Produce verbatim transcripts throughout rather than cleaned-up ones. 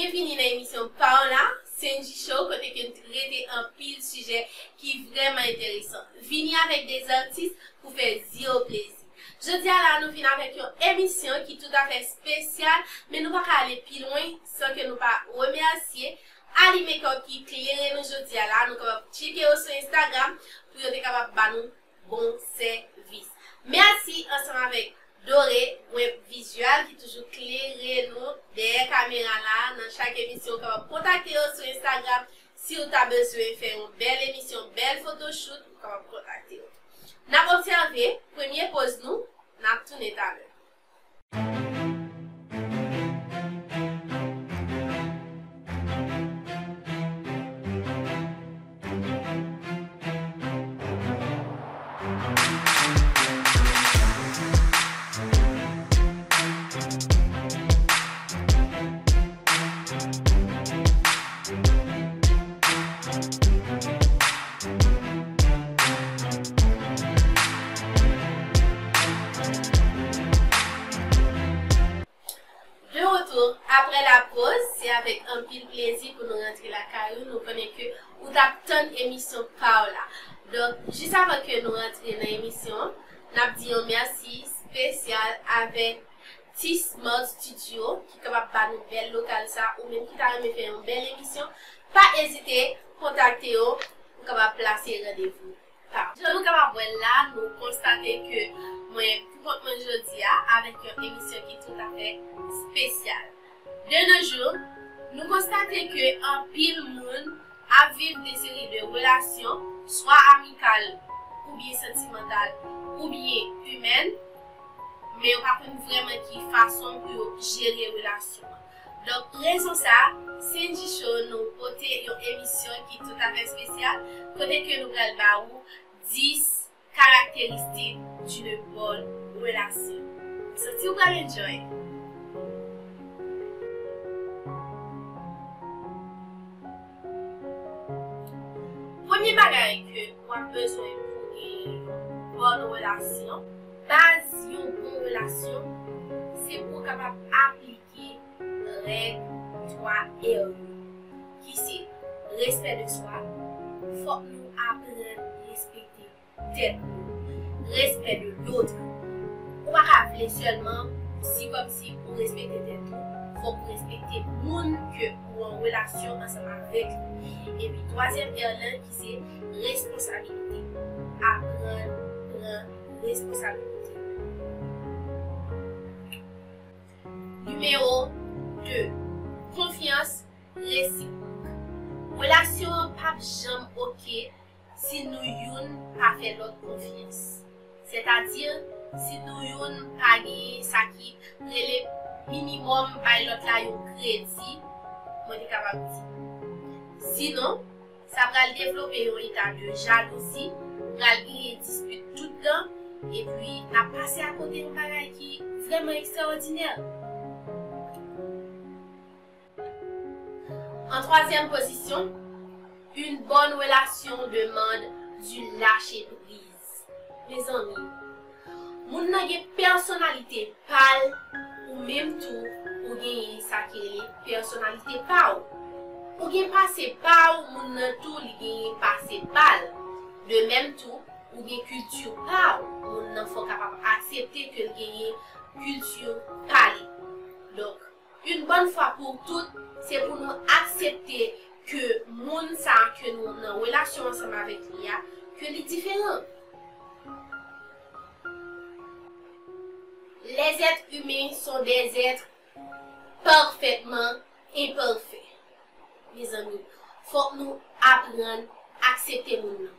Byenvini nan emisyon pa w la, Senji Show, kote ke n trete anpil sijè ki vrèman enteresan. Vini avèk de atis pou fè zye w plezi. Jodi a la, nou vin avèk yon emisyon ki toutafè espesyal, men nou pa ka ale pi lwen san ke nou pa remèsye Ali Makeup ki klere nou jodi a la. Nou kapab tcheke yo sou Instagram pou yo te kapab ba nou bon sèvis. Mèsi ansanm avèk Dore Web Visual ki toujou klere nou dèyè kamera la nan chak emisyon. Ou kapab kontakte yo sou Instagram si w ta bezwen fè yon bèl emisyon, bèl photoshoot, ou kapab kontakte yo. N ap obsève premye poz nou, n ap tounen talè. De retour après la pause, se avèk anpil plezi pou nou rantre lakay ou. Nou konnen ke ou t ap tann emisyon pa w la. Donk, jis avan ke nou rantre nan emisyon an, n ap di yon mèsi espesyal avèk T-Smart Studio ki kapab ba nou bèl lokal sa. Ou menm ki ta renmen fè yon bèl emisyon, pa ezite kontakte yo pou kapab plase randevou. Jan nou kapab wè l la, nou konstate ke mwen pou kont mwen jodi a avèk yon emisyon ki toutafè espesyal. De nos jours, nou konstate ke anpil moun ap viv de seri de relasyon, swa amikal, oubyen santimantal, oubyen imèn, men yo pa konn vrèman ki fason pou yo jere relasyon an. Donk, rezon sa, Senji Show nou pote yon emisyon ki toutafè espesyal, kote ke nou pral ba ou dis caractéristiques d'une bonne relation. M santi w pral enjoy. Premye bagay ke w ap bezwen pou gen yon bòn relasyon, baz yon bon relasyon, se pou w kapab aplike règ twa R yo, ki se respè de swa, fòk nou aprann respekte tèt nou, respè de lòt. Ou pa ka vle sèlman si kòmsi ou respekte tèt ou, fòk ou respekte moun ke ou an relasyon ansanm avèk li. Epi twazyèm R lan ki se responsabilite. Aprann pran responsabilite. Nimewo de, konfyans resipwok. Relasyon an p ap janm oke si nou youn pa fè lòt konfyans. Sètadi, si nou youn pa genyen sa ki rele minimòm bay lòt la yon kredi, mwen te kapab di. Sinon, sa pral devlope yon eta de jalouzi, pral genyen dispit tout tan, epi n ap pase akote yon bagay ki vrèman ekstraòdinè. An twazyèm pozisyon, une bonne relation demande du lâcher prise. Mezanmi, moun nan gen pèsonalite pa l, ou menm tou, ou genyen sa ki rele pèsonalite pa w. Ou gen pase pa w, moun nan tou, li genyen pase pa l. De menm tou, ou gen kilti pa w, moun nan fò kapab aksepte ke l genyen kilti pa li. Donk, une bonne fois pour toutes, se pou nou aksepte ke moun sa a ke nou nan relasyon ansanm avèk li a, ke li diferan. Les êtres humains sont des êtres parfaitement imparfaits. Mezanmi, fòk nou aprann aksepte moun nan.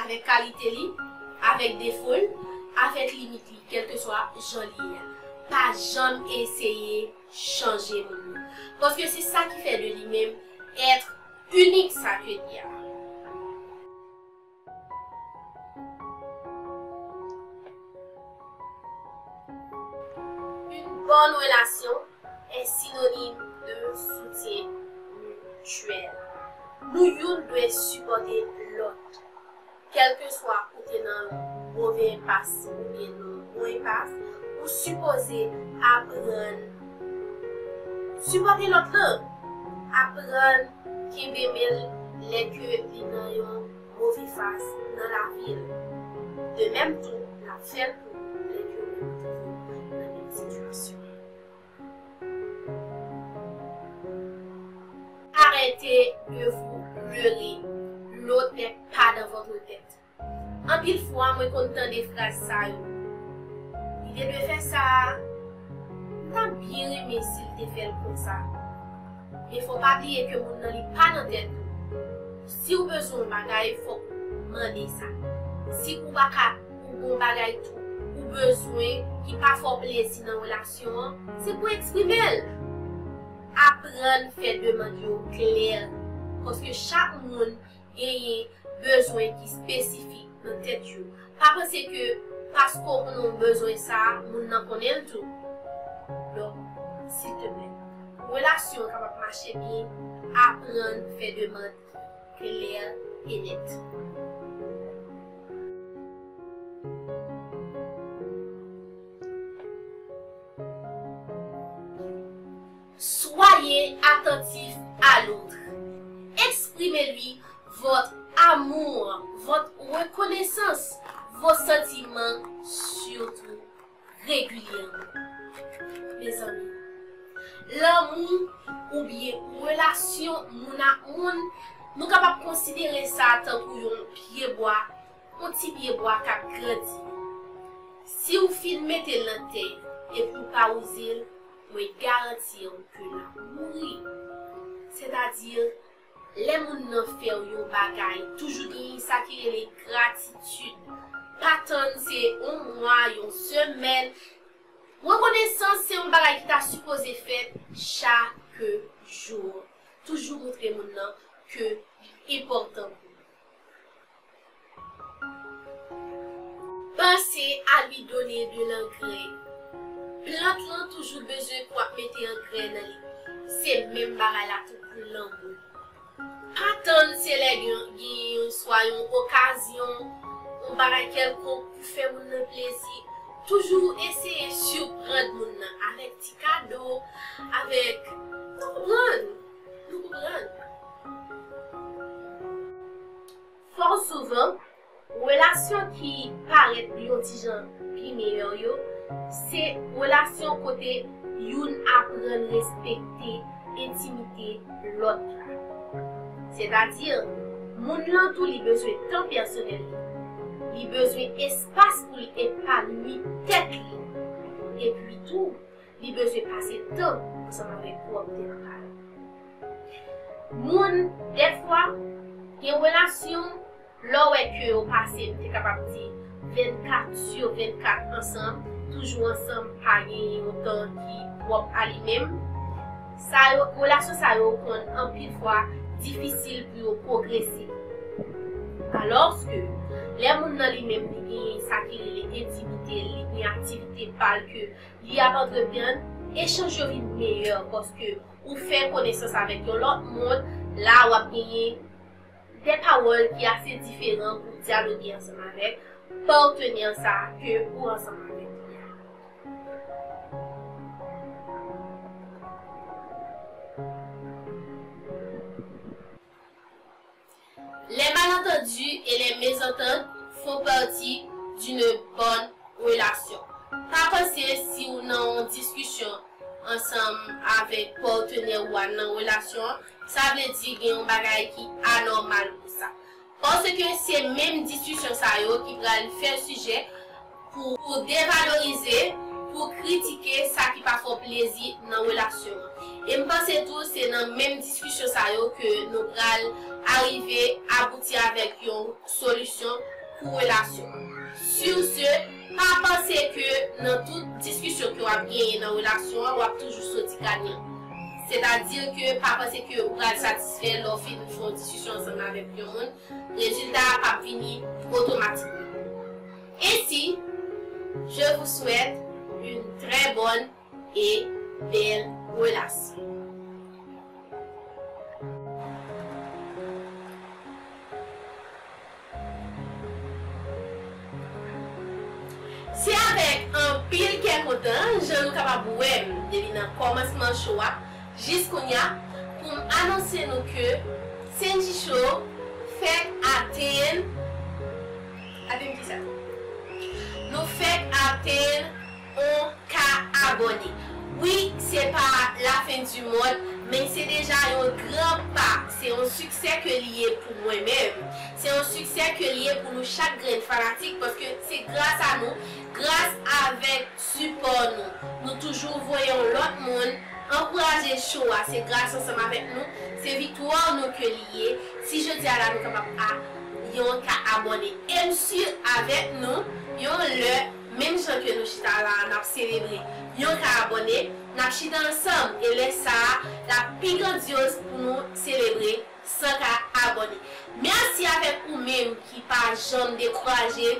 Avèk kalite li, avèk defo l, avèk limit li, kèlkeswa jan li ye a. Pa janm eseye chanje moun nan. Paske se sa ki fè de li menm èt inik sa ke li ye a. Une bonne relation est synonyme de soutien mutuel. Nou youn dwe sipòte lòt. Kèlkeswa ou te nan move enpas oubyen nan bon enpas, ou sipoze aprann sipòte lòt lan. Aprann kenbe men l lè ke li nan yon move faz nan lavi l. De menm tou, l ap fè l pou ou lè ke ou menm ou twouve w nan menm sitiyasyon. Arrêtez de vous leurrer. L'autre n'est pas dans votre tête. Anpil fwa, mwen konn tande fraz sa yo. Li te dwe fè sa a. M ta byen renmen si l te fè l konsa. Men fò w pa bliye ke moun nan li pa nan tèt ou. Si w bezwen yon bagay, fòk ou mande sa. Si ou pa ka, ou gen yon bagay tou, ou bezwen ki pa fè w plezi nan relasyon an, se pou w eksprime l. Aprann fè demann yo klè, paske chak moun genyen bezwen ki espesifik nan tèt yo. Pa panse ke paske w konnen w bezwen sa a, moun nan konnen l tou. Donk, silteplè, pou relasyon an kapab mache byen, aprann fè demann klè e nèt. Soyez attentif à l'autre. Exprimez-lui votre amour, votre reconnaissance, vos sentiments, surtout régulièrement. Mezanmi, lanmou oubyen relasyon moun ak moun, nou kapab konsidere sa tankou yon pyebwa, yon ti pyebwa k ap grandi. Si w fin mete l nan tè epi w pa wouze l, mwen garanti w ke l ap mouri. Sètadi, lè moun nan fè w yon bagay, toujou genyen sa ki rele gratitid. Pa tann se yon mwa, yon semèn. Rekonesans se yon bagay ki ta sipoze fèt chak jou. Toujou moutre moun nan ke li enpòtan pou ou. Pensez à lui donner de l'engrais. Plant lan toujou bezwen pou w ap mete angrè nan li. Se menm bagay la tou pou lanmou. Pa tann se lè gen, gen yon, swa yon okazyon, yon bagay kèlkonk pou fè moun nan plezi. Toujou eseye siprann moun nan avèk ti kado, avèk, nou konprann, nou konprann. Fò souvan, relasyon ki parèt yon ti jan pi meyè yo, se relasyon kote youn aprann respekte entimite lòt la. Sètadi, moun lan tou li bezwen tan pèsonèl li. Li bezwen espas pou l epanwi tèt li. Epi tou, li bezwen pase tan ansanm avèk pwòp tèt pa l. Moun, dèfwa, gen relasyon, lè w wè ke yo pase, m te kapab di, vennkat sou vennkat ansanm, toujou ansanm, pa gen yon tan ki pwòp a li menm. Sa yo, relasyon sa yo konn anpil fwa difisil pou yo pwogrese. Alòske, lè moun nan li menm li gen sa ki rele entimite, li gen aktivite pa l ke li ap antreprann, echanj yo vin meyè paske ou fè konesans avèk yon lòt moun, la w ap genyen de pawòl ki ase diferan pou dyaloge ansanm avèk patnè sa ke ou ansanm avèk li a. Les malentendus et les mésententes font partie d'une bonne relation. Pa panse si w nan yon diskisyon ansanm avèk patnè ou a nan relasyon an, sa vle di gen yon bagay ki anòmal pou sa. Paske se menm diskisyon sa yo ki pral fè sijè pou, pou devalorize, pou kritike sa ki pa fè w plezi nan relasyon an. E m panse tou se nan menm diskisyon sa yo ke nou pral arive abouti avèk yon solisyon pou relasyon an. Sur ce, pa panse ke nan tout diskisyon ke w ap genyen nan relasyon an, w ap toujou soti ganyan. Sètadi ke pa panse ke ou pral satisfè lè w fin fè yon diskisyon ansanm avèk yon moun, rezilta a p ap vini otomatikman. Ainsi, je vous souhaite une très bonne et belle relation. Se avèk anpil kè kontan, jan nou kapab wè m depi nan kòmansman show a, jis kounye a, Pou m anonse nou ke Senji Show fèk atenn, atenn kisa? Nou fèk atenn yon ka abòne. Wi, se pa lafen di mond, men se deja yon gran pa. Se yon siksè ke li ye pou mwen menm. Se yon siksè ke li ye pou nou chak grenn fanatik, paske se gras a nou, gras avèk sipò nou. Nou toujou voye yon lòt moun ankouraje show a. Se gras ansanm avèk nou, se viktwa nou ke li ye. Si jodi a la nou kapab a yon ka abòne. E m si avèk nou, yon lè, menm jan ke nou chita la a, n ap selebre yon ka abòne, n ap chita ansanm. E lè sa a, l ap pi grandyoz pou nou selebre san ka abòne. Mèsi avèk ou menm ki pa janm dekouraje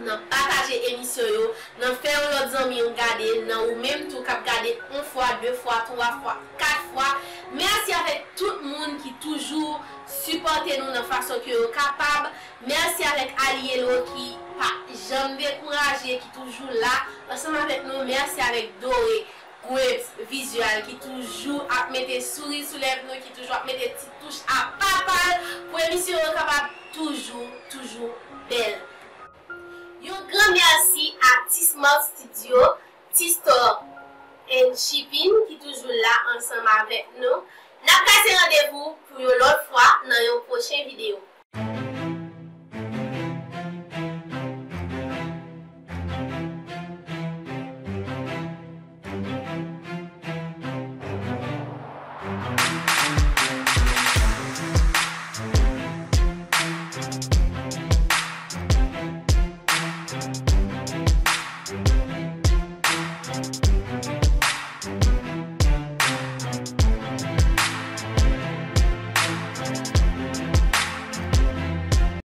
nan pataje emisyon yo, nan fè yon lòt zanmi w gade, nan ou menm tou k ap gade yon fwa, de fwa, twa fwa, kat fwa. Mèsi avèk tout moun ki toujou sipòte nou nan fason ke yo kapab. Mèsi avèk alye nou ki pa janm dekouraje, ki toujou la ansanm avèk nou. Mèsi avèk Dore Grapes Visual ki toujou ap mete souri sou lèv nou, ki toujou ap mete ti touch a pa pa l pou emisyon yo kapab toujou, toujou bèl. Yon gran mèsi a T-Smart Studio, T-Store and Shipping ki toujou la ansanm avèk nou. N ap kase randevou pou yon lòt fwa nan yon pwochen videyo.